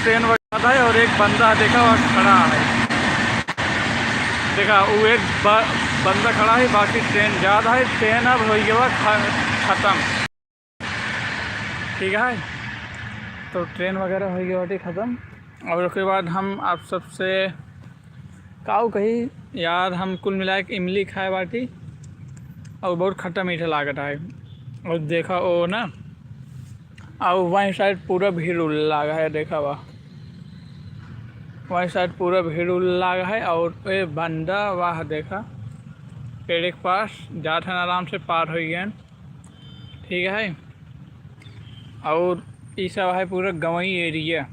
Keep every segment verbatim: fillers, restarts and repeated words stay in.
ट्रेन वगैरह है और एक बंदा देखा हुआ खड़ा है। देखा, वो एक ब-, बंदा खड़ा है, बाकी ट्रेन जात है। ट्रेन अब हो गया ख-, खत्म। ठीक है, तो ट्रेन वगैरह हो गया बाटी खत्म। और उसके बाद हम आप सबसे काऊ कही यार, हम कुल मिला के इमली खाए बाटी और बहुत खट्टा मीठा लागत है। और देखा वो ना, और वहीं साइड पूरा भीड़ उड़ लागा है, देखा बा, वहीं साइड पूरा भीड़ उड़ लागा है। और ए बंदा वाह, देखा पेड़ के पास जात है, आराम से पार हो गए। ठीक है, और ई सब है पूरा गंवई एरिया।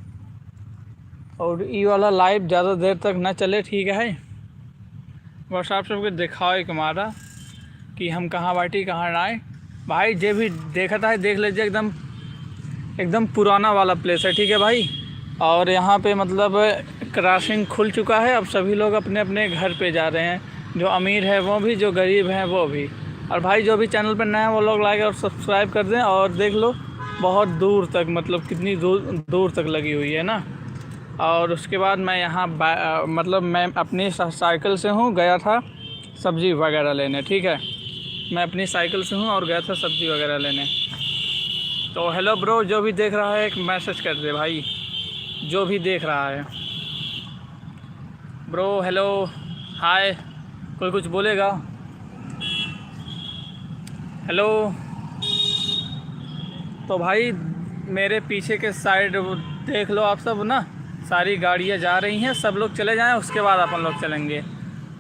और ई वाला लाइव ज़्यादा देर तक ना चले, ठीक है। बस आप सबके दिखावे के मारा कि हम कहाँ बाटी, कहाँ ना आए। भाई, जे भी देखत है, देख लीजिए, एकदम, एकदम पुराना वाला प्लेस है, ठीक है भाई। और यहाँ पे मतलब क्रॉसिंग खुल चुका है, अब सभी लोग अपने अपने घर पे जा रहे हैं। जो अमीर है वो भी, जो गरीब हैं वो भी। और भाई, जो भी चैनल पर नया है, वो लोग लाइक और सब्सक्राइब कर दें। और देख लो, बहुत दूर तक, मतलब कितनी दूर, दूर तक लगी हुई है ना। और उसके बाद मैं यहाँ बा-, अ, मतलब मैं अपनी सा-, साइकिल से हूँ, गया था सब्जी वगैरह लेने, ठीक है। मैं अपनी साइकिल से हूँ और गया था सब्जी वगैरह लेने। तो हेलो ब्रो, जो भी देख रहा है, एक मैसेज कर दे भाई, जो भी देख रहा है। ब्रो हेलो, हाय, कोई कुछ बोलेगा? हेलो। तो भाई, मेरे पीछे के साइड देख लो आप सब ना, सारी गाड़ियाँ जा रही हैं। सब लोग चले जाएं, उसके बाद अपन लोग चलेंगे।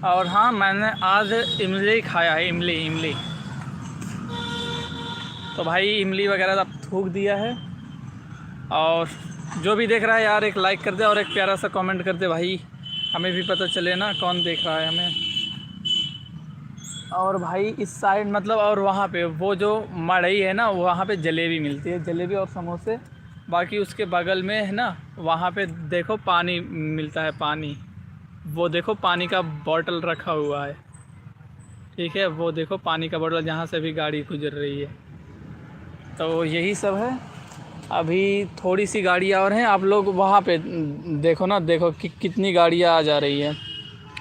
और हाँ, मैंने आज इमली खाया है, इमली, इमली। तो भाई, इमली वगैरह सब थूक दिया है। और जो भी देख रहा है यार, एक लाइक कर दे और एक प्यारा सा कमेंट कर दे भाई, हमें भी पता चले ना कौन देख रहा है हमें। और भाई, इस साइड मतलब, और वहाँ पे वो जो मड़ई है ना, वहाँ पे जलेबी मिलती है, जलेबी और समोसे। बाकी उसके बगल में है ना, वहाँ पे देखो पानी मिलता है, पानी, वो देखो पानी का बॉटल रखा हुआ है, ठीक है। वो देखो पानी का बॉटल, जहाँ से भी गाड़ी गुजर रही है। तो यही सब है। अभी थोड़ी सी गाड़ी और हैं, आप लोग वहाँ पे देखो ना, देखो कि कितनी गाड़ियाँ आ जा रही है।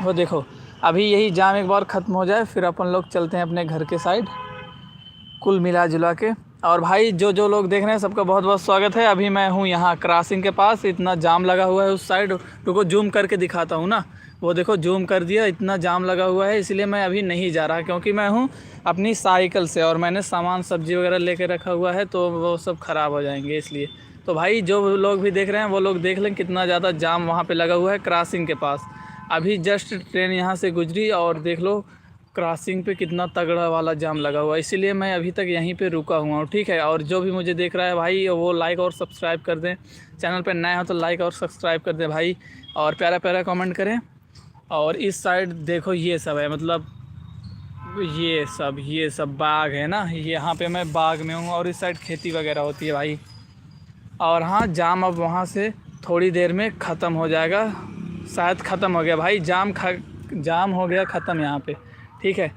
वो देखो, अभी यही जाम एक बार ख़त्म हो जाए, फिर अपन लोग चलते हैं अपने घर के साइड, कुल मिला जुला के। और भाई, जो जो लोग देख रहे हैं, सबका बहुत बहुत स्वागत है। अभी मैं हूँ यहाँ क्रॉसिंग के पास, इतना जाम लगा हुआ है उस साइड। रुको, जूम करके दिखाता हूँ ना, वो देखो, जूम कर दिया, इतना जाम लगा हुआ है, इसलिए मैं अभी नहीं जा रहा, क्योंकि मैं हूँ अपनी साइकिल से और मैंने सामान, सब्जी वगैरह लेके रखा हुआ है, तो वो सब ख़राब हो जाएंगे इसलिए। तो भाई, जो लोग भी देख रहे हैं, वो लोग देख लें कितना ज़्यादा जाम वहाँ पे लगा हुआ है क्रॉसिंग के पास। अभी जस्ट ट्रेन यहाँ से गुजरी और देख लो, क्रॉसिंग पे कितना तगड़ा वाला जाम लगा हुआ है, इसीलिए मैं अभी तक यहीं पे रुका हुआ हूँ, ठीक है। और जो भी मुझे देख रहा है भाई, वो लाइक और सब्सक्राइब कर दें, चैनल पे नए हो तो लाइक और सब्सक्राइब कर दें भाई, और प्यारा प्यारा कमेंट करें। और इस साइड देखो, ये सब है, मतलब ये सब, ये सब बाग है ना, यहाँ पे मैं बाग में हूँ और इस साइड खेती वगैरह होती है भाई। और हाँ, जाम अब वहाँ से थोड़ी देर में ख़त्म हो जाएगा, शायद ख़त्म हो गया भाई, जाम ख-, जाम हो गया ख़त्म यहाँ पे, ठीक है।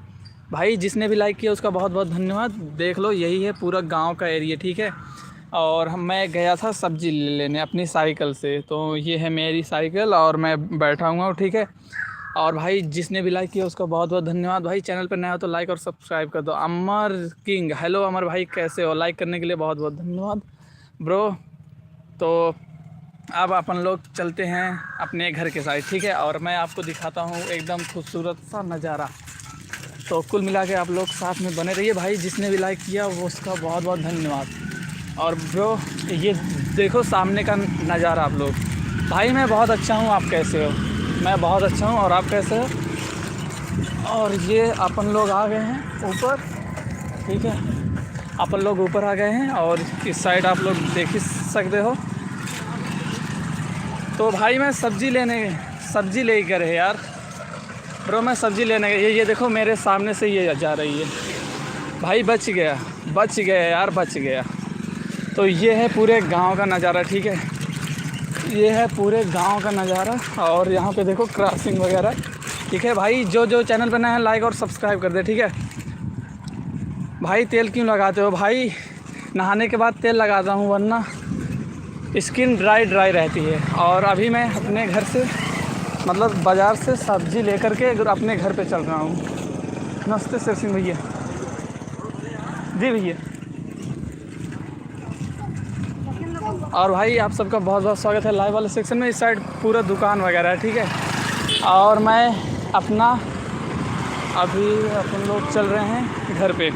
भाई, जिसने भी लाइक किया, उसका बहुत बहुत धन्यवाद। देख लो, यही है पूरा गांव का एरिया, ठीक है। और हम, मैं गया था सब्जी ले लेने अपनी साइकिल से, तो ये है मेरी साइकिल और मैं बैठा हुआ हूँ, ठीक है। और भाई, जिसने भी लाइक किया, उसका बहुत बहुत धन्यवाद। भाई, चैनल पर नया हो तो लाइक और सब्सक्राइब कर दो। अमर किंग, हेलो अमर भाई, कैसे हो? लाइक करने के लिए बहुत बहुत धन्यवाद ब्रो। तो अब अपन लोग चलते हैं अपने घर के साइड, ठीक है। और मैं आपको दिखाता हूँ एकदम खूबसूरत सा नज़ारा। तो कुल मिला के आप लोग साथ में बने रहिए भाई। जिसने भी लाइक किया, वो उसका बहुत बहुत धन्यवाद। और ब्रो, ये देखो सामने का नज़ारा आप लोग। भाई, मैं बहुत अच्छा हूँ, आप कैसे हो? मैं बहुत अच्छा हूँ, और आप कैसे हो? और ये अपन लोग आ गए हैं ऊपर, ठीक है, अपन लोग ऊपर आ गए हैं और इस साइड आप लोग देख ही सकते हो। तो भाई, मैं सब्जी लेने, सब्जी ले कर है यार ब्रो, मैं सब्जी लेने गया। ये, ये देखो, मेरे सामने से ये जा रही है भाई, बच गया, बच गया यार, बच गया। तो ये है पूरे गांव का नज़ारा, ठीक है, ये है पूरे गांव का नज़ारा। और यहाँ पे देखो क्रॉसिंग वगैरह, ठीक है भाई। जो जो चैनल पर नया है, लाइक और सब्सक्राइब कर दे, ठीक है भाई। तेल क्यों लगाते हो भाई? नहाने के बाद तेल लगाता हूँ, वरना स्किन ड्राई ड्राई रहती है। और अभी मैं अपने घर से, मतलब बाज़ार से सब्जी लेकर के अगर अपने घर पे चल रहा हूँ। नमस्ते शेर सिंह भैया। जी भैया। और भाई, आप सबका बहुत बहुत स्वागत है लाइव वाले सेक्शन में। इस साइड पूरा दुकान वगैरह है, ठीक है। और मैं अपना, अभी अपन लोग चल रहे हैं घर पे।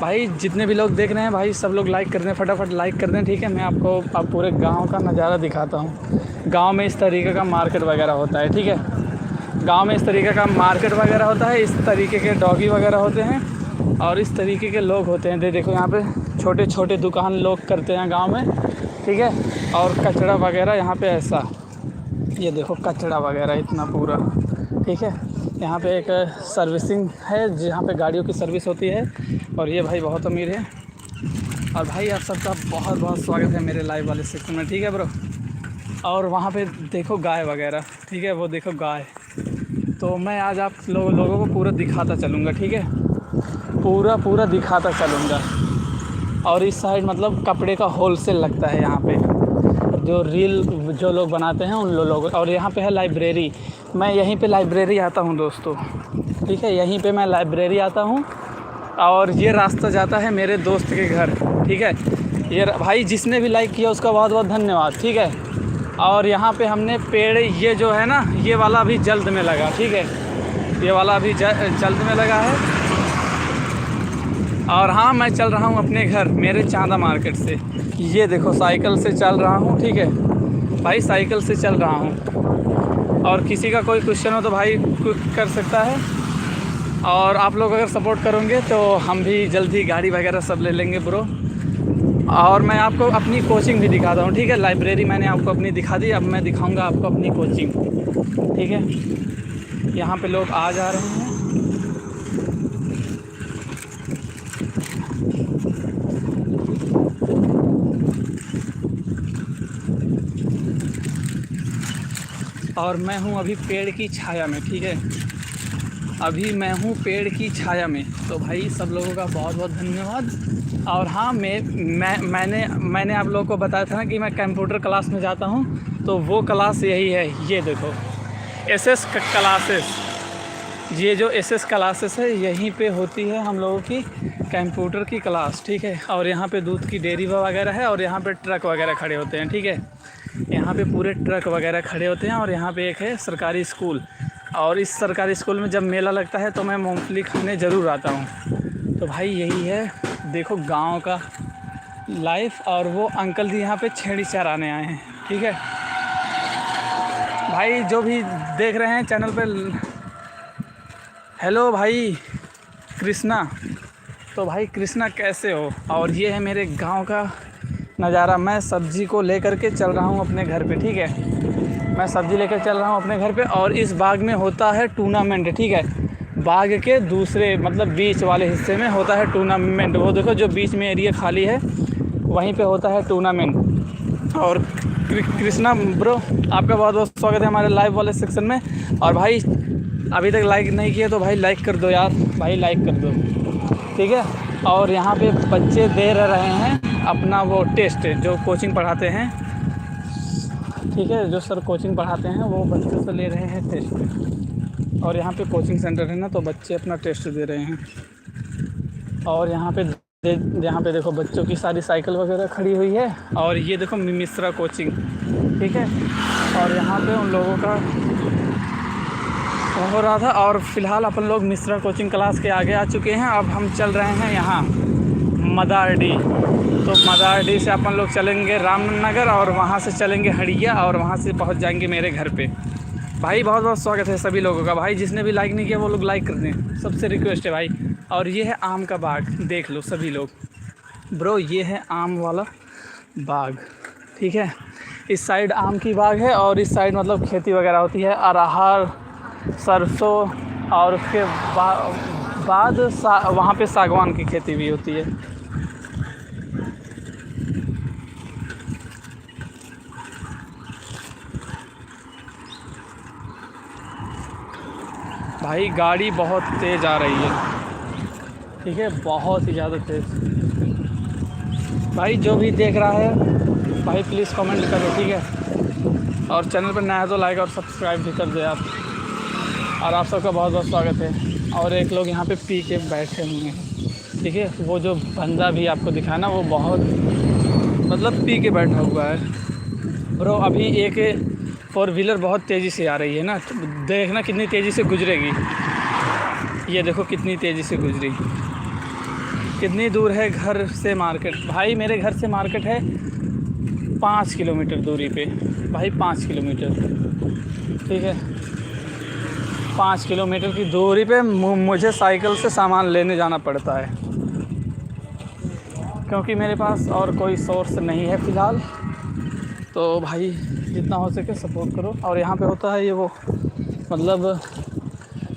भाई, जितने भी लोग देख रहे हैं भाई, सब लोग लाइक कर दें, फटाफट लाइक कर दें, ठीक है। मैं आपको अब पूरे गांव का नज़ारा दिखाता हूँ। गांव में इस तरीके का मार्केट वगैरह होता है, ठीक है। गांव में इस तरीके का मार्केट वगैरह होता है, इस तरीके के डॉगी वगैरह होते हैं और इस तरीके के लोग होते हैं। दे देखो, यहाँ पे छोटे छोटे दुकान लोग करते हैं गांव में, ठीक है। और कचड़ा वगैरह यहाँ पे ऐसा, ये देखो, कचड़ा वगैरह इतना पूरा, ठीक है। यहाँ पे एक सर्विसिंग है जहाँ पे गाड़ियों की सर्विस होती है। और ये भाई बहुत अमीर है। और भाई, आप सबका बहुत बहुत स्वागत है मेरे लाइव वाले सेक्शन में, ठीक है ब्रो। और वहाँ पे देखो गाय वगैरह, ठीक है, वो देखो गाय। तो मैं आज आप लोग, लोगों को पूरा दिखाता चलूँगा, ठीक है, पूरा पूरा दिखाता चलूँगा। और इस साइड मतलब कपड़े का होलसेल लगता है यहाँ पे, जो रील जो लोग बनाते हैं उन लो-, लोग। और यहाँ पे है लाइब्रेरी, मैं यहीं पे लाइब्रेरी आता हूँ दोस्तों, ठीक है, यहीं पे मैं लाइब्रेरी आता हूँ। और ये रास्ता जाता है मेरे दोस्त के घर, ठीक है। ये र-, भाई, जिसने भी लाइक किया उसका बहुत बहुत धन्यवाद, ठीक है। और यहाँ पे हमने पेड़, ये जो है ना, ये वाला अभी जल्द में लगा, ठीक है, ये वाला अभी ज-, जल्द में लगा है। और हाँ, मैं चल रहा हूँ अपने घर मेरे चांदा मार्केट से। ये देखो, साइकिल से चल रहा हूँ, ठीक है भाई, साइकिल से चल रहा हूँ। और किसी का कोई क्वेश्चन हो तो भाई कु-, कर सकता है। और आप लोग अगर सपोर्ट करोगे तो हम भी जल्द ही गाड़ी वगैरह सब ले लेंगे ब्रो। और मैं आपको अपनी कोचिंग भी दिखाता हूँ, ठीक है। लाइब्रेरी मैंने आपको अपनी दिखा दी, अब मैं दिखाऊंगा आपको अपनी कोचिंग, ठीक है। यहाँ पे लोग आ जा रहे हैं। और मैं हूँ अभी पेड़ की छाया में, ठीक है, अभी मैं हूँ पेड़ की छाया में। तो भाई, सब लोगों का बहुत बहुत धन्यवाद। और हाँ, मैं, मैं, मैंने, मैंने आप लोगों को बताया था ना कि मैं कंप्यूटर क्लास में जाता हूँ, तो वो क्लास यही है। ये देखो, एसएस क-, क्लासेस। ये जो एसएस क्लासेस है, यहीं पे होती है हम लोगों की कंप्यूटर की क्लास, ठीक है। और यहाँ पे दूध की डेयरी वगैरह है और यहाँ पे ट्रक वगैरह खड़े होते हैं, ठीक है। यहाँ पे पूरे ट्रक वगैरह खड़े होते हैं और यहाँ पे एक है सरकारी स्कूल। और इस सरकारी स्कूल में जब मेला लगता है तो मैं मूंगफली खाने ज़रूर आता हूँ। तो भाई, यही है, देखो, गांव का लाइफ। और वो अंकल जी यहाँ पे छेड़ी चराने आए हैं, ठीक है। भाई, जो भी देख रहे हैं चैनल पे, हेलो भाई कृष्णा। तो भाई कृष्णा, कैसे हो? और ये है मेरे गांव का नज़ारा। मैं सब्जी को लेकर के चल रहा हूँ अपने घर पे, ठीक है। मैं सब्जी लेकर चल रहा हूँ अपने घर पे। और इस बाग में होता है टूर्नामेंट, ठीक है। बाग के दूसरे, मतलब बीच वाले हिस्से में होता है टूर्नामेंट। वो देखो, जो बीच में एरिया खाली है, वहीं पे होता है टूर्नामेंट। और कृ-, कृष्णा ब्रो, आपका बहुत बहुत स्वागत है हमारे लाइव वाले सेक्शन में। और भाई, अभी तक लाइक नहीं किया तो भाई, लाइक कर दो यार, भाई, लाइक कर दो, ठीक है। और यहाँ पे बच्चे दे रहे हैं अपना वो टेस्ट, जो कोचिंग पढ़ाते हैं, ठीक है, जो सर कोचिंग पढ़ाते हैं, वो बच्चों से ले रहे हैं टेस्ट। और यहाँ पे कोचिंग सेंटर है ना, तो बच्चे अपना टेस्ट दे रहे हैं। और यहाँ पे दे-, यहाँ पे देखो, बच्चों की सारी साइकिल वगैरह खड़ी हुई है। और ये देखो, मि-, मिश्रा कोचिंग, ठीक है। और यहाँ पे उन लोगों का हो रहा था। और फिलहाल अपन लोग मिश्रा कोचिंग क्लास के आगे आ चुके हैं। अब हम चल रहे हैं यहाँ मदारडी। तो मदारडी से अपन लोग चलेंगे रामनगर और वहाँ से चलेंगे हड़िया और वहाँ से पहुँच जाएंगे मेरे घर पे। भाई, बहुत बहुत स्वागत है सभी लोगों का। भाई, जिसने भी लाइक नहीं किया, वो लोग लाइक कर दें, सबसे रिक्वेस्ट है भाई। और ये है आम का बाग, देख लो सभी लोग। ब्रो, ये है आम वाला बाग, ठीक है। इस साइड आम की बाग है और इस साइड, मतलब, खेती वगैरह होती है, अरहर, सरसों, और उसके बा-, बाद सा-, वहाँ पे सागवान की खेती भी होती है। भाई, गाड़ी बहुत तेज़ आ रही है, ठीक है, बहुत ही ज़्यादा तेज़। भाई, जो भी देख रहा है, भाई please comment करो, ठीक है। और channel पर नया है तो like और subscribe भी कर दे आप। और आप सबका बहुत बहुत स्वागत है। और एक लोग यहाँ पे पी के बैठे हुए हैं, ठीक है। वो जो बंदा भी आपको दिखा ना, वो बहुत, मतलब, पी के बैठा हुआ है। Bro, अभी एक four wheeler बहुत तेज़ी से आ रही है ना, तो देखना कितनी तेज़ी से गुजरेगी। ये देखो कितनी तेज़ी से गुजरी। कितनी दूर है घर से market? भाई, मेरे घर से market है पाँच किलोमीटर दूरी पे। भाई, पाँच किलोमीटर, ठीक है, पाँच किलोमीटर की दूरी पे मु-, मुझे साइकिल से सामान लेने जाना पड़ता है, क्योंकि मेरे पास और कोई source नहीं है फ़िलहाल। तो भाई, जितना हो सके support करो। और यहाँ पे होता है ये वो, मतलब,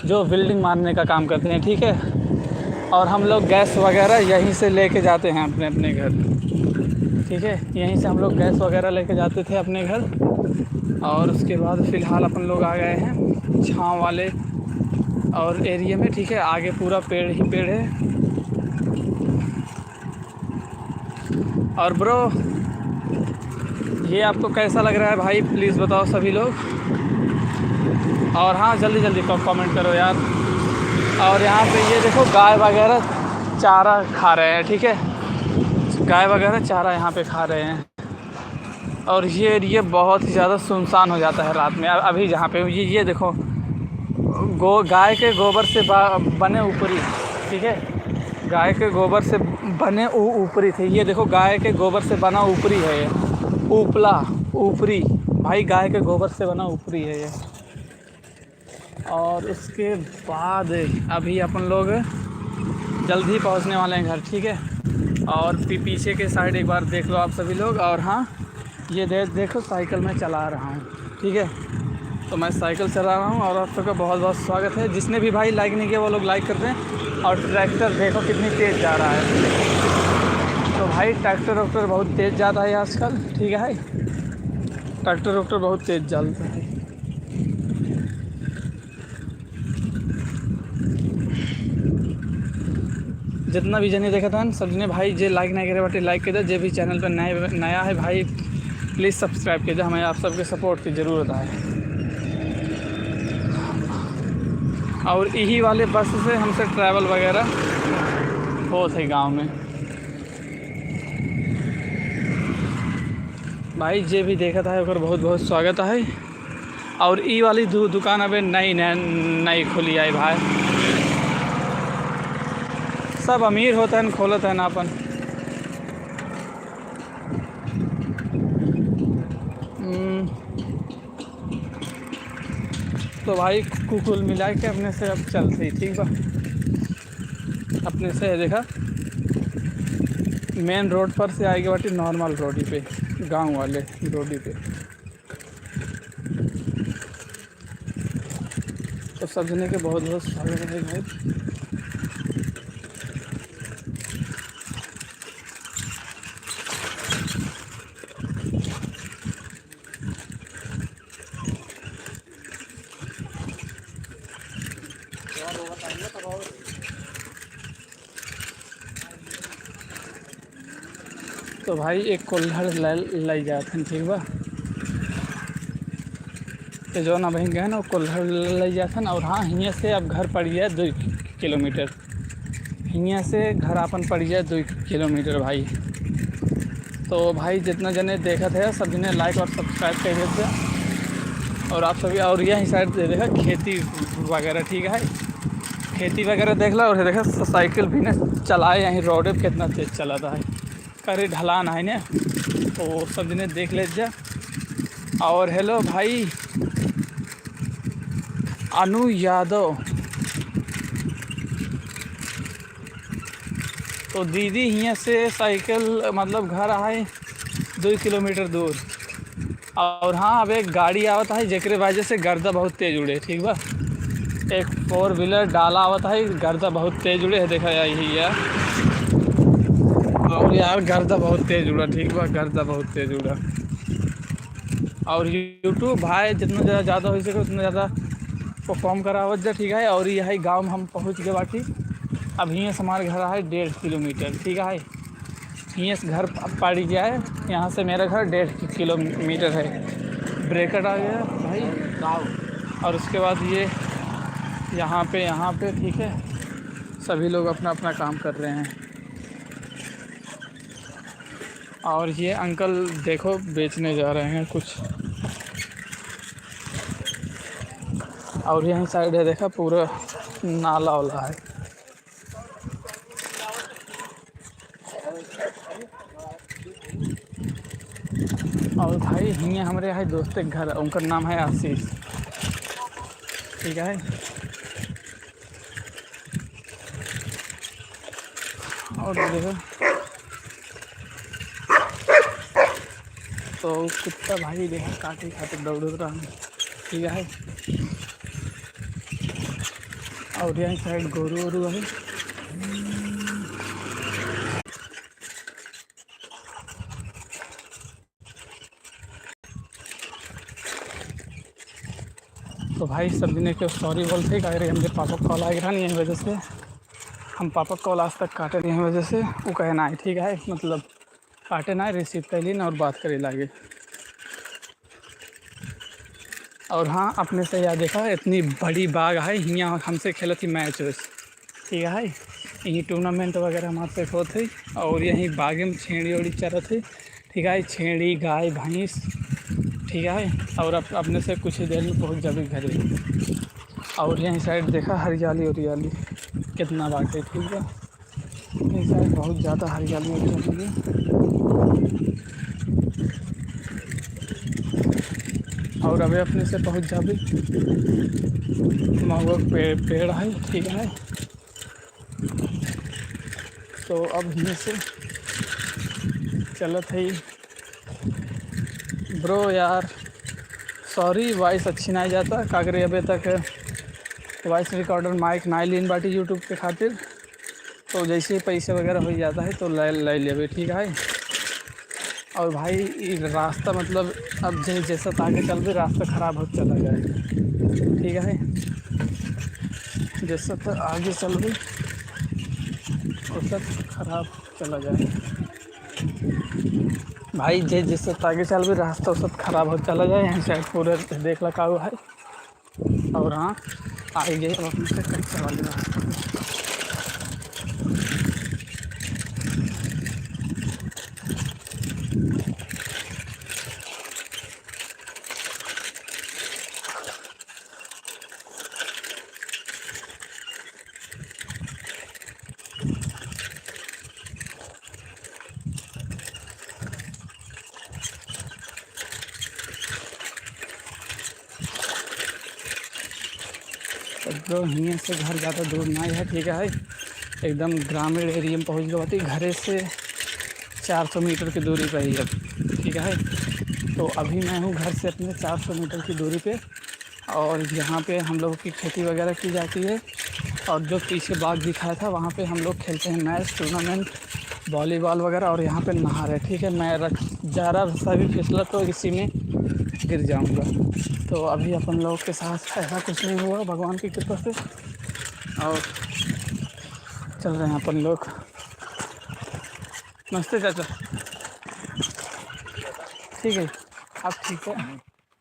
जो welding मारने का काम करते हैं, ठीक है। और हम लोग गैस वगैरह यहीं से लेके जाते हैं अपने अपने घर, ठीक है। यहीं से हम लोग गैस वगैरह लेके जाते थे अपने घर। और उसके बाद फ़िलहाल अपन लोग आ गए हैं छाँव वाले और एरिया में, ठीक है। आगे पूरा पेड़ ही पेड़ है। और bro, ये आपको कैसा लग रहा है भाई, please बताओ सभी लोग। और हाँ, जल्दी जल्दी कमेंट करो यार। और यहाँ पे ये देखो, गाय वगैरह चारा खा रहे हैं, ठीक है, गाय वगैरह चारा यहाँ पे खा रहे हैं। और ये एरिया बहुत ही ज़्यादा सुनसान हो जाता है रात में। अभी जहाँ पे ये, ये देखो, गो गाय के गोबर से बने ऊपरी, ठीक है, गाय के गोबर से बने ऊपरी थे। ये देखो, गाय के गोबर से बना ऊपरी है ये, उपला, ऊपरी। भाई, गाय के गोबर से बना ऊपरी है ये। और उसके बाद अभी अपन लोग जल्द ही पहुँचने वाले हैं घर, ठीक है। और पीछे के साइड एक बार देख लो आप सभी लोग। और हाँ, ये दे देखो, साइकिल मैं चला रहा हूँ, ठीक है। तो मैं साइकिल चला रहा हूँ और आप सबका बहुत बहुत स्वागत है। जिसने भी भाई लाइक नहीं किया, वो लोग लाइक कर दें। और ट्रैक्टर देखो कितनी तेज़ जा रहा है। तो भाई, ट्रैक्टर वैक्टर बहुत तेज़ जाता है आजकल, ठीक है। ट्रैक्टर वैक्टर बहुत तेज़ चलता है। जितना भी जने देखत हन, सब जने भाई, जे लाइक नहीं करे बाटे, लाइक कर दे। जे भी चैनल पर नए, नया है भाई, प्लीज सब्सक्राइब कर दे। हमें आप सबके सपोर्ट की ज़रूरत है। और यही वाले बस से हमसे ट्रैवल वगैरह होत है गाँव में। भाई, जे भी देखत है, ओकर बहुत बहुत स्वागत है। और ई वाली दु-, दुकान अबे नई, नई, नई खुली आई भाई। सब अमीर होत हैं, खोलत हैं आपन। हम्म, तो भाई, कु-, कुल मिला के अपने से अब चलते ही, ठीक बा? अपने से है, देखा, मेन रोड पर से आएगी बाटी, नॉर्मल रोड ही पे, गाँव वाले रोड ही पे। तो सब जने के बहुत बहुत स्वागत है भाई। तो भाई, एक कुल्हड़ ले, ले जात हन, ठीक बा? तो जौन अबहिन गए ना, वो कुल्हड़ ले जात हन। और हाँ, हियाँ से अब घर पड़ गया दुई किलोमीटर, हियाँ से घर आपन पड़ गया दुई किलोमीटर भाई। तो भाई, जितना जने देखत है, सब जने लाइक और सब्सक्राइब कर देते हैं। और आप सभी, और यही साइड दे देखा खेती वगैरह, ठीक है, खेती वगैरह देख ला। और देखा, साइकिल भी ना चलाए, यहीं रोड पे कितना तेज चलाता है, करे ढलान है ना, तो सब जने देख ले जा। और हेलो भाई अनु यादव, तो दीदी हियाँ से साइकिल, मतलब, घर आए दुई किलोमीटर दूर। और हाँ, अब एक गाड़ी आवत है, जेकरे वजह से गर्दा बहुत तेज उड़े, ठीक बा? एक फोर व्हीलर डाला आवत है, गर्दा बहुत तेज उड़े है, देखा यही है। और यार, गर्दा बहुत तेज उड़ा, ठीक बा? गर्दा बहुत तेज उड़ा। और YouTube भाई, जितना ज़्यादा, ज़्यादा हो सके, उतना ज़्यादा परफॉर्म करावत जा, ठीक है। और यही गाँव में हम पहुँच गए बाटी। अब हियाँ से हमारे घर है डेढ़ किलोमीटर, ठीक है। हियाँ से घर पाड़ी गया है, यहाँ से मेरा घर डेढ़ किलोमीटर है। ब्रेकर आ गया भाई। और उसके बाद ये यहाँ पे, यहाँ पे, ठीक है, सभी लोग अपना अपना काम कर रहे हैं। और ये अंकल देखो, बेचने जा रहे हैं कुछ। और यहीं साइड है, देखा, पूरा नाला वाला है। और भाई, हियाँ हमरे है दोस्त के घर, उनकर नाम है आशीष, ठीक है। और देखो, तो कुत्ता भाई देखा काटे खातिर दौड़त रहा, ठीक है। और यहाँ साइड गोरू वोरू है। तो भाई, सब जने के सॉरी बोलते, काहे रे, हमरे पापा कॉल आए रहन, यही वजह से हम पापा कॉल आज तक काटे नहीं, वजह से वो कहे ना, ठीक है, मतलब काटे ना, रिसीव कर लीन और बात करे लागे। और हाँ, अपने से याद देखा, इतनी बड़ी बाग है, हियाँ हमसे खेलत ही मैच वैच, ठीक है। यहीं टूर्नामेंट वगैरह हमारे से होत है। और यहीं बागे में छेड़ी ओड़ी चरत है, ठीक है, छेड़ी, गाय, भैंस, ठीक है। और अप-, अपने से कुछ ही देर में पहुँच जाबे घरे। और यहीं साइड देखा, हरियाली उरियाली कितना बाटे, ठीक है। यहीं साइड बहुत ज़्यादा हरियाली उरियाली है। और अबे अपने से पहुँच जाबे, महुआ के पे-, पेड़ है, ठीक है। तो अब हियाँ से चलत है। ब्रो यार, सॉरी, वॉइस अच्छी ना जाता, का करे, अबे तक वॉइस रिकॉर्डर माइक ना लीन बाटी YouTube के खातिर। तो जैसे ही पैसे वगैरह हो जाता है तो ले, ले लेबे, ठीक है। और भाई, ई रास्ता, मतलब, अब जे-, जैसे त आगे चलबे, रास्ता खराब होत चला जाए, ठीक है। जैसे त आगे चलबे, वैसे खराब चला जाए भाई, जे-, जैसे त आगे चलबे, रास्ता वैसे खराब होत चला जाए। यहाँ साइड पूरा देख ला का हुआ है। और हाँ, आगे अब अपने से कच्चा वाले रास्ता। तो ब्रो, हियाँ से घर ज़्यादा दूर नहीं है, ठीक है, एकदम ग्रामीण एरिया में पहुँच गए बाटी। घरे से चार सौ मीटर की दूरी पे ही है, ठीक है। तो अभी मैं हूँ घर से अपने चार सौ मीटर की दूरी पे, और यहाँ पे हम लोगों की खेती वगैरह की जाती है। और जो पीछे बाग दिखाया था, वहाँ पे हम लोग खेलते हैं मैच, टूर्नामेंट, वॉलीबॉल वगैरह। और यहाँ पे नहर है, ठीक है। मैं रख-, जा रहा, रास्ता भी फिसला तो इसी में गिर जाऊँगा। तो अभी अपन लोग के साथ ऐसा कुछ नहीं हुआ भगवान की कृपा से। और चल रहे हैं अपन लोग। नमस्ते चाचा। ठीक है, आप ठीक है? हम्म,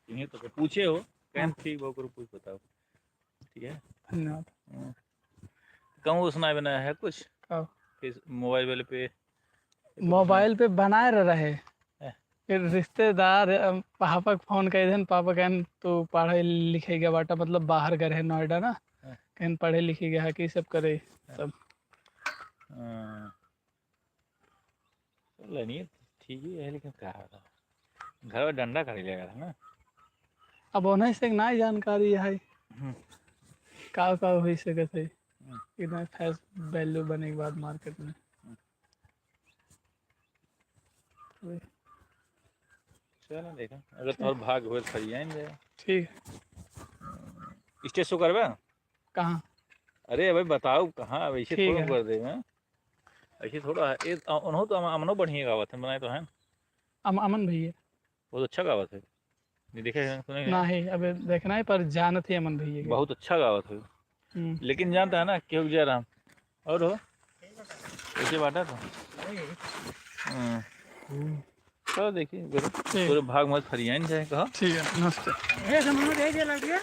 इन्हें तो पूछे हो, कहें हाँ। ठीक बा, ओकरो कुछ बताओ। ठीक है? धन्यवाद। हम्म। कहूँ उसना बनाया है कुछ? का? किस मोबाइल वाले पे? मोबाइल पे बनाए रह रहे। हैं। फिर रिश्तेदार, अ, पापा के फोन कइ देन, पापा कहन, "तू पढ़े लिखे गया बाटा," मतलब बाहर गए रहे नोएडा ना, हैं। कहन, "पढ़े लिखे गया है, कि सब करे," हैं। तब। हाँ। चलो, नहीं, ठीक ही है, लेकिन का होता? घर में डंडा खड़ी लगा था ना। अब उन्हें से ना जानकारी है। हम्म। का, का हो सकत है? हम्म। इतना face value बने के बाद मार्केट में। हम्म। वही। चलो, देखा, अगर तोहर भाग होए, तो खड़ी आइन जाए। ठीक। स्टेज शो करबा? कहाँ? अरे भाई, बताओ कहाँ, वैसे ठीक थोड़ा है। कर दे, हैं? ऐसे थोड़ा है। ए, अ-, उन्हों तो अम-, अमनो बढ़िया गावत है, बनाए तो है। अम-, अमन भैया। बहुत अच्छा गावत है। नहीं देखे हैं, सुने हैं? नहीं, अबे देखना है, पर जानत है अमन भैया के। बहुत अच्छा गावत है। हम्म। लेकिन जानता है ना, क्यों जयराम? और हो? कैसे बाटा तो? वही। हाँ। तो देखिए, गुरु, ठीक। पूरे भाग मत फरियाइन जाए, कहा। ठीक है, नमस्ते।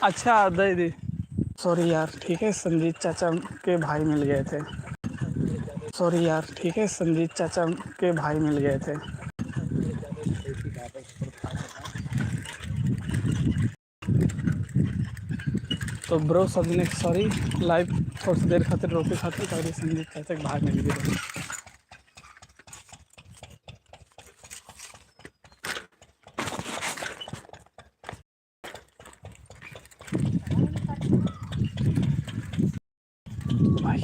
अच्छा, दे दी। सॉरी यार, ठीक है, संजीत चाचा के भाई मिल गए थे। सॉरी यार, ठीक है, संजीत चाचा के भाई मिल गए थे। तो ब्रो, सब जने सॉरी, लाइव थोड़ा सा देर खातिर रोके खातिर, ताकि संजीत चाचा के भाई मिल गए। भाई,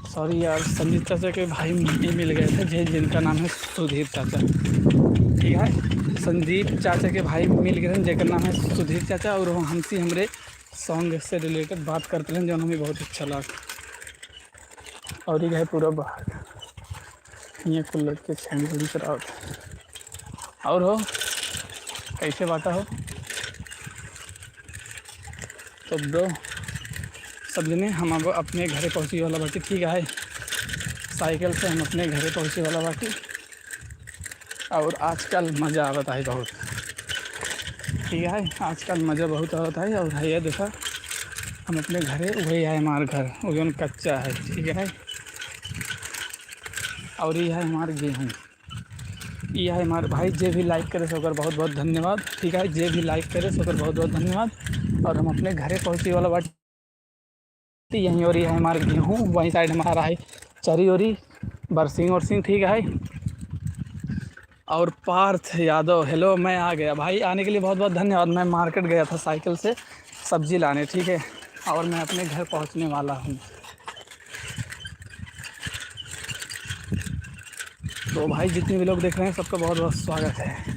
सॉरी यार, संजीव चाचा के भाई मिल, मिल गए थे, जे, जिनका नाम है सुधीर चाचा। ठीक है, संजीव चाचा के भाई मिल गए हैं, जेकर नाम है सुधीर चाचा, और वो हमसे हमरे सॉन्ग से रिलेटेड बात करते हैं, जो हमें बहुत अच्छा लगा। और ये है पूरा बाहर, ये कुल लड़के छेड़ी छेड़ी करावत हैं। और हो, कैसे बाटा हो? तो ब्रो, सब जने, हम अब अपने घरे पहुँचे वाला बाटी, ठीक है, साइकिल से हम अपने घरे पहुँचे वाला बाटी। और आजकल मज़ा आवत है बहुत, ठीक है, आजकल मज़ा बहुत आवत है। और है ये देखा, हम अपने घरे, वही है हमार घर, वो जौन कच्चा है, ठीक है। और ये है हमार गेहूँ। ई है हमार भाई, जे भी लाइक करे से ओकर बहुत बहुत धन्यवाद। ठीक है, जे भी लाइक करे से ओकर बहुत बहुत धन्यवाद। और हम अपने घरे पहुँचे वाला बाटी, यहीं ओरी है हमार गेहूँ, वहीं साइड हमारा है चरी ओरी, बरसिंग ओरसिंग। ठीक है, और पार्थ यादव, हेलो, मैं आ गया भाई, आने के लिए बहुत बहुत धन्यवाद। मैं मार्केट गया था साइकिल से सब्जी लाने, ठीक है, और मैं अपने घर पहुँचने वाला हूँ। तो भाई, जितने भी लोग देख रहे हैं, सबका बहुत बहुत स्वागत है।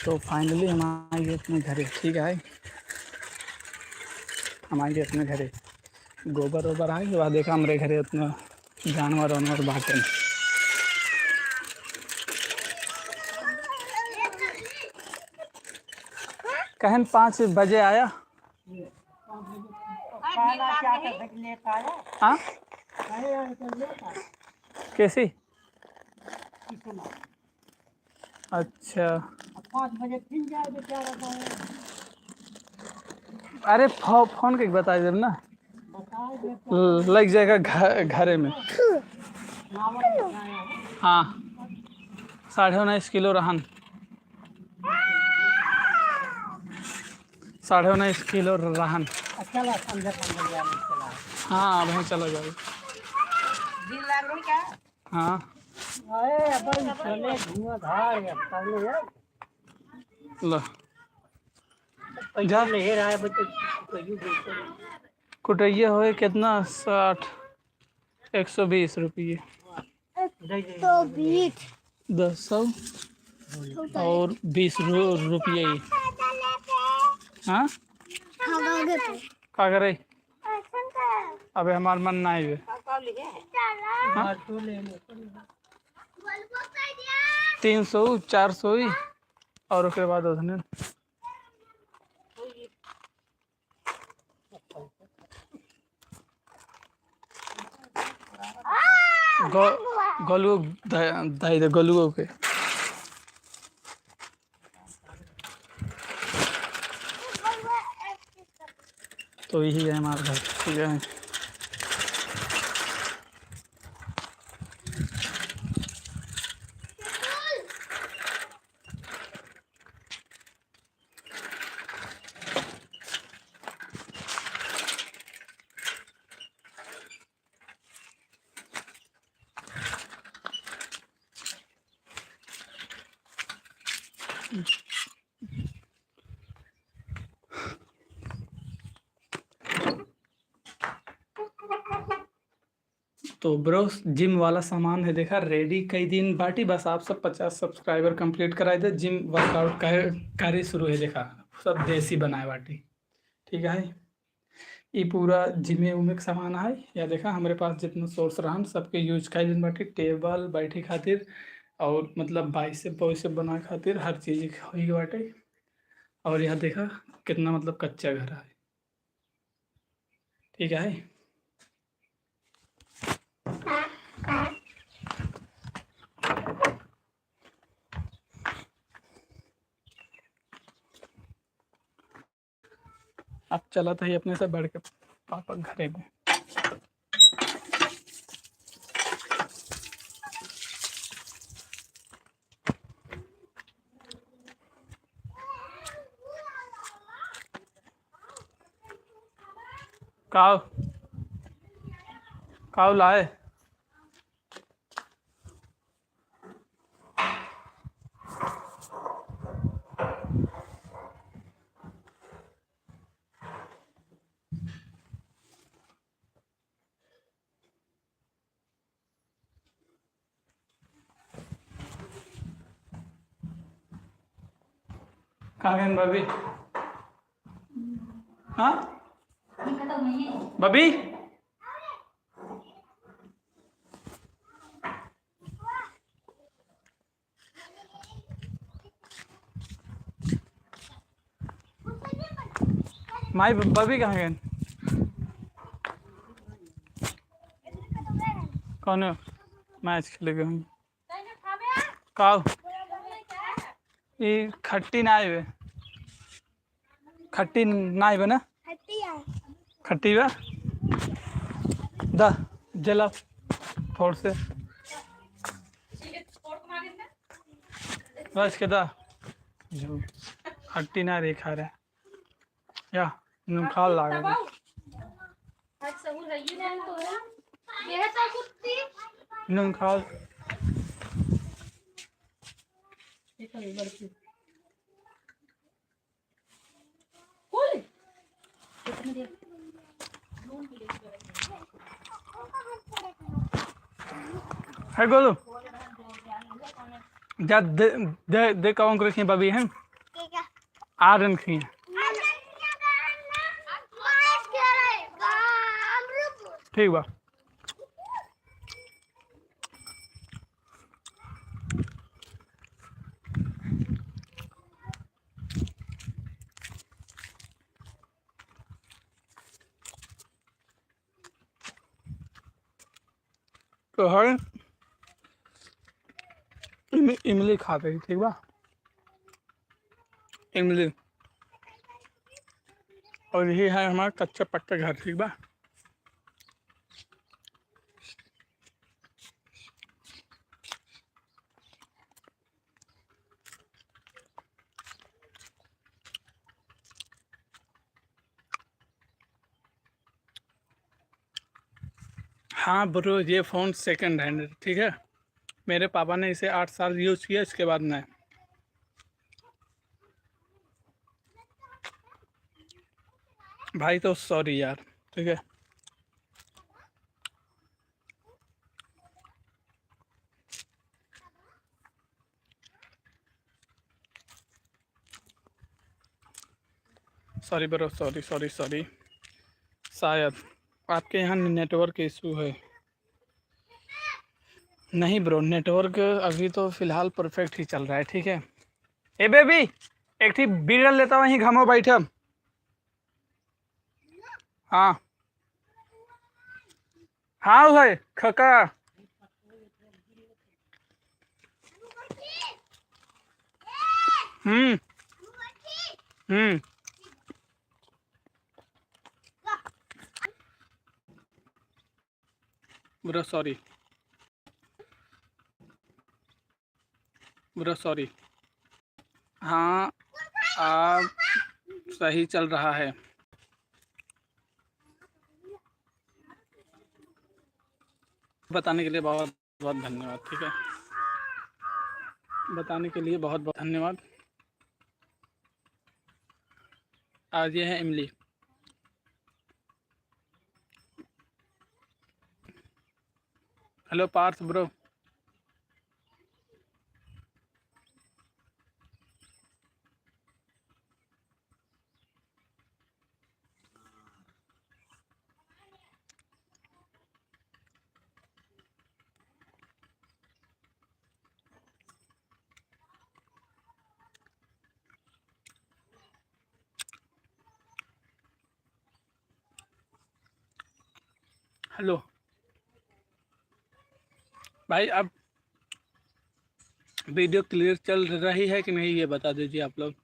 तो finally हम आएंगे अपने घरे, ठीक है, हम आएंगे अपने घरे। गोबर ओबर आए, वह देखा हमरे घरे उतना जानवर वानवर बाटे। कहन पाँच बजे आया। हाँ? कैसी? अच्छा। पाँच बजे फिर जाए बेचारा। अरे, फो-, फोन के बता देब ना। ल-, लग जाएगा घ-, घरे में। हाँ, साढ़े उन्नीस किलो रहन। साढ़े उन्नीस किलो रहन। अच्छा, ला, समझा, समझा, समझा। हाँ, अब हम चला जाए। हाँ। अरे, अब चले धुआंधार है, पहले है। लो। पैसा जा। नहीं रहा है, बच्चे, कहियो बेचो। कुटैया होए कितना? साठ, एक सौ बीस रुपये। एक सौ बीस। दस सौ और बीस रु-, रुपये ही। हाँ? हाँ, आगे पे। का करे? अबे हमार मन ना आइबे। हाँ? तीन सौ, चार सौ ही, और ओकरे बाद उतने। गो-, गोलू द-, दे दे, गोलू के। तो यही है हमारा घर, ठीक है। तो bro, gym वाला सामान है, देखा, ready कई दिन बाटी, बस आप सब पचास subscriber complete कराए दे, gym workout करे, करे शुरू है, देखा, सब देसी बनाए बाटी, ठीक है। ई पूरा gym उमे के सामान है, या देखा, हमरे पास जितना source रहन, सबके use कर दिन बाटी, table बैठे खातिर, और मतलब bicep वाइसेप बनाए खातिर, हर चीज होई बाटे। और यहाँ देखा, कितना मतलब कच्चा घर है। ठीक है। अब चलत ही अपने से बढ़ के पापा घरे में। काव, काव लाए? कहाँ गए भाभी? हाँ? भाभी? माई ब-, बबी कहाँ गए? कौन है? मैच खेले गए होंगे। काव? ई खट्टी ना आवे। खट्टी ना आवे ना? खट्टी है। खट्टी बा? दा, जेला फोड़ से। बस के दा। जो खट्टी ना रे खा रहा। या, नून खा लागे। नून खा। है गोलू, जा दे, दे, दे काउंट करे बबी है। ठीक है। आ रन खी। ठीक बा। तो है इम-, इमली खाते ही, ठीक बा? इमली। और यही है हमारा कच्चा पक्का घर, ठीक बा? हाँ ब्रो, ये फ़ोन सेकंड हैंड है, ठीक है। मेरे पापा ने इसे आठ साल यूज़ किया, इसके बाद नया। भाई तो सॉरी यार, ठीक है। Sorry bro, sorry, sorry, sorry. शायद आपके यहाँ नेटवर्क इशू है। नहीं ब्रो, नेटवर्क अभी तो फिलहाल परफेक्ट ही चल रहा है, ठीक है। ए बेबी, एक ठी बीड़ल लेता वहीं घामो बैठम। हाँ। हाँ भाई, खका। हम्म। हम्म। Bro, sorry. Bro, sorry. हाँ, आप सही चल रहा है। बताने के लिए बहुत बहुत धन्यवाद, ठीक है। बताने के लिए बहुत बहुत धन्यवाद। आज ये है इमली। हेलो पार्थ ब्रो। हेलो भाई, अब वीडियो क्लियर चल रही है कि नहीं, ये बता दीजिए आप लोग।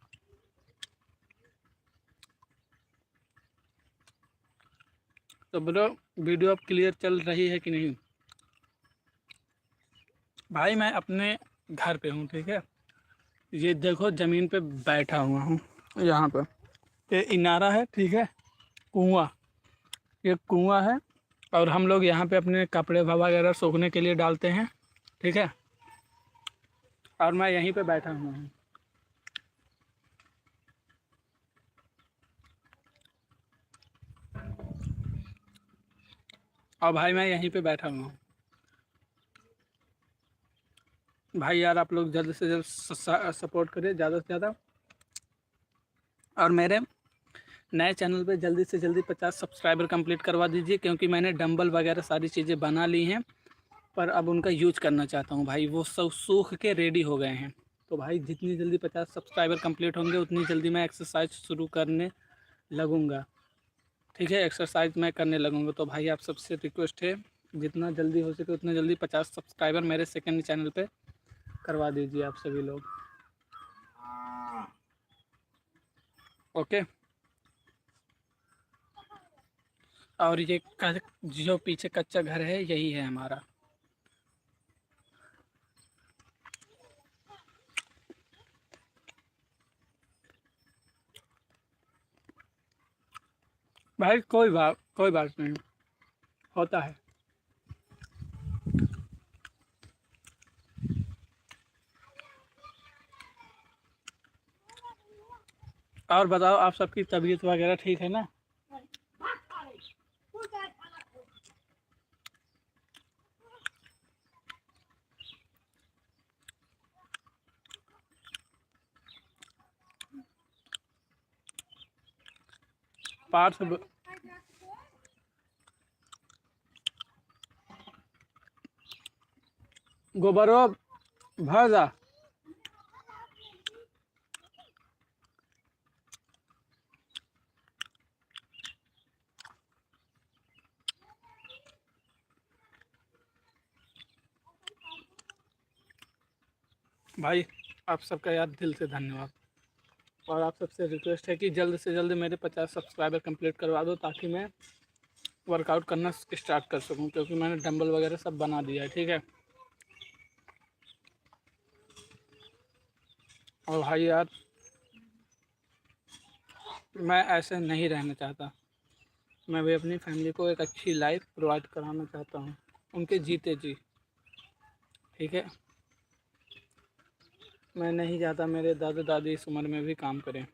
तो ब्रो, वीडियो अब क्लियर चल रही है कि नहीं? भाई, मैं अपने घर पे हूँ, ठीक है। ये देखो, ज़मीन पे बैठा हुआ हूँ यहाँ पे। ये इनारा है, ठीक है, कुआँ, ये कुआँ है। और हम लोग यहाँ पे अपने कपड़े वगैरह सूखने के लिए डालते हैं, ठीक है। और मैं यहीं पे बैठा हुआ हूँ। और भाई, मैं यहीं पे बैठा हुआ हूँ। भाई यार, आप लोग जल्द से जल्द स-, स-, सपोर्ट करें, ज़्यादा से ज़्यादा। और मेरे नए चैनल पे जल्दी से जल्दी पचास सब्सक्राइबर कंप्लीट करवा दीजिए, क्योंकि मैंने डंबल वगैरह सारी चीज़ें बना ली हैं, पर अब उनका यूज करना चाहता हूँ भाई। वो सब सूख के रेडी हो गए हैं। तो भाई, जितनी जल्दी पचास सब्सक्राइबर कंप्लीट होंगे, उतनी जल्दी मैं एक्सरसाइज शुरू करने लगूँगा, ठीक है, एक्सरसाइज मैं करने लगूँगा। तो भाई, आप सबसे रिक्वेस्ट है, जितना जल्दी हो सके उतना जल्दी पचास सब्सक्राइबर मेरे सेकंड चैनल पे करवा दीजिए आप सभी लोग। ओके, और ये क-, जो पीछे कच्चा घर है, यही है हमारा। भाई, कोई बात, कोई बात नहीं, होता है। और बताओ, आप सबकी तबीयत वगैरह ठीक है ना? पार्थ ब-, गोबरो भर जा। भाई, आप सबका यार दिल से धन्यवाद, और आप सबसे रिक्वेस्ट है कि जल्द से जल्द मेरे पचास सब्सक्राइबर कंप्लीट करवा दो, ताकि मैं वर्कआउट करना स्टार्ट कर सकूं, क्योंकि मैंने डंबल वगैरह सब बना दिया है, ठीक है। और भाई यार, मैं ऐसे नहीं रहना चाहता। मैं भी अपनी फैमिली को एक अच्छी लाइफ प्रोवाइड कराना चाहता हूँ, उनके जीते जी, ठीक है। मैं नहीं चाहता मेरे दादा दादी इस उम्र में भी काम करें।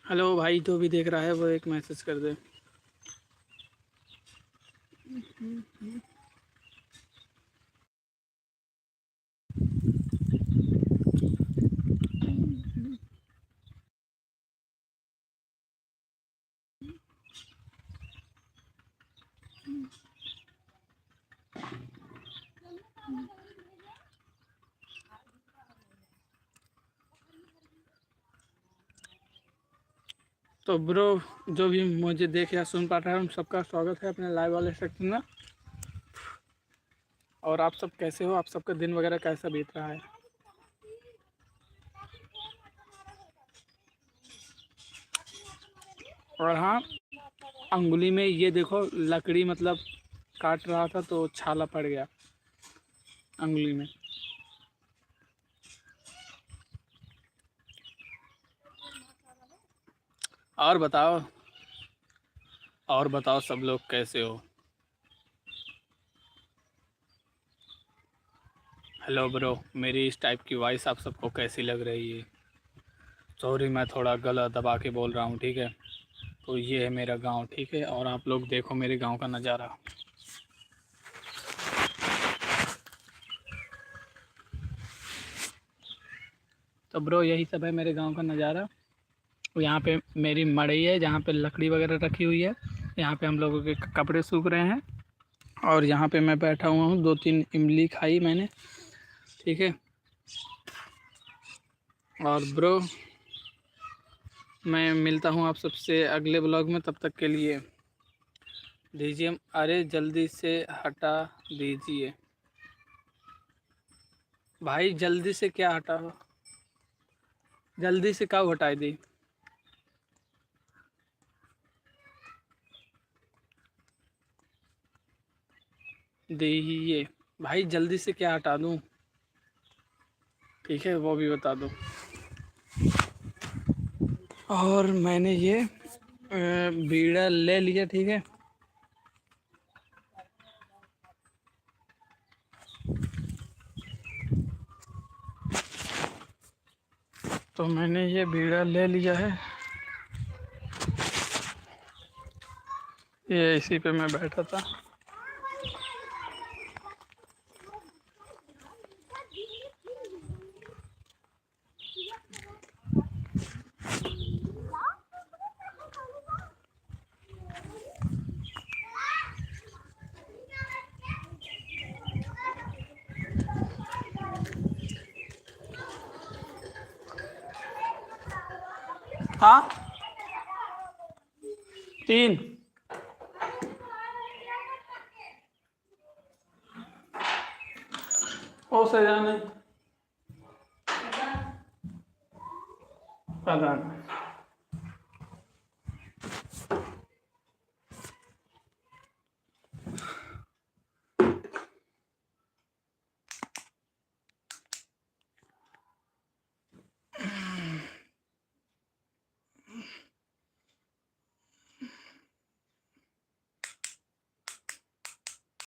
हेलो भाई, जो भी देख रहा है वो एक मैसेज कर दे। तो ब्रो, जो भी मुझे देख या सुन पा रहा है, उन सबका स्वागत है अपने लाइव वाले सेक्शन में। और आप सब कैसे हो, आप सबका दिन वगैरह कैसा बीत रहा है? और हाँ, अंगुली में ये देखो, लकड़ी मतलब काट रहा था तो छाला पड़ गया अंगुली में। और बताओ, और बताओ सब लोग कैसे हो? हेलो ब्रो, मेरी इस टाइप की वॉइस आप सबको कैसी लग रही है? सॉरी, मैं थोड़ा गला दबा के बोल रहा हूँ, ठीक है। तो ये है मेरा गांव, ठीक है, और आप लोग देखो मेरे गांव का नज़ारा। तो ब्रो, यही सब है मेरे गांव का नज़ारा। यहाँ पे मेरी मड़ई है, जहाँ पे लकड़ी वगैरह रखी हुई है। यहाँ पे हम लोगों के क-, कपड़े सूख रहे हैं। और यहाँ पे मैं बैठा हुआ हूँ, दो तीन इमली खाई मैंने, ठीक है। और bro, मैं मिलता हूँ आप सबसे अगले vlog में, तब तक के लिए दीजिए। अरे जल्दी से हटा दीजिए भाई, जल्दी से क्या हटा हो, जल्दी से का हटाई दी? दीजिए भाई, जल्दी से क्या हटा दूँ? ठीक है, वो भी बता दो। और मैंने ये, अ, बीड़ा ले लिया, ठीक है। तो मैंने ये बीड़ा ले लिया है, ये इसी पे मैं बैठा था। हाँ, तीन। ओ सजाने। पता नहीं।